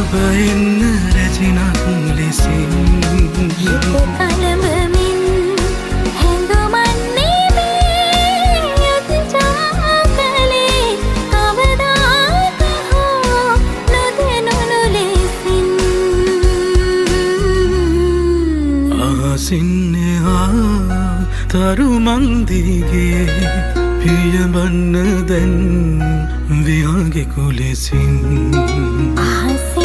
ඔබ එන්න රැජිනක් ලෙසින්. හිත කලඹමින් හැඟුමන් නෙමේ අතිචා කළේ, කවදාක හෝ නොදැනුණු ලෙසින්. අහසින් එහා තරු මං දිගේ පියඹන්න දැන් විහාගෙකු ලෙසින්. අහසින්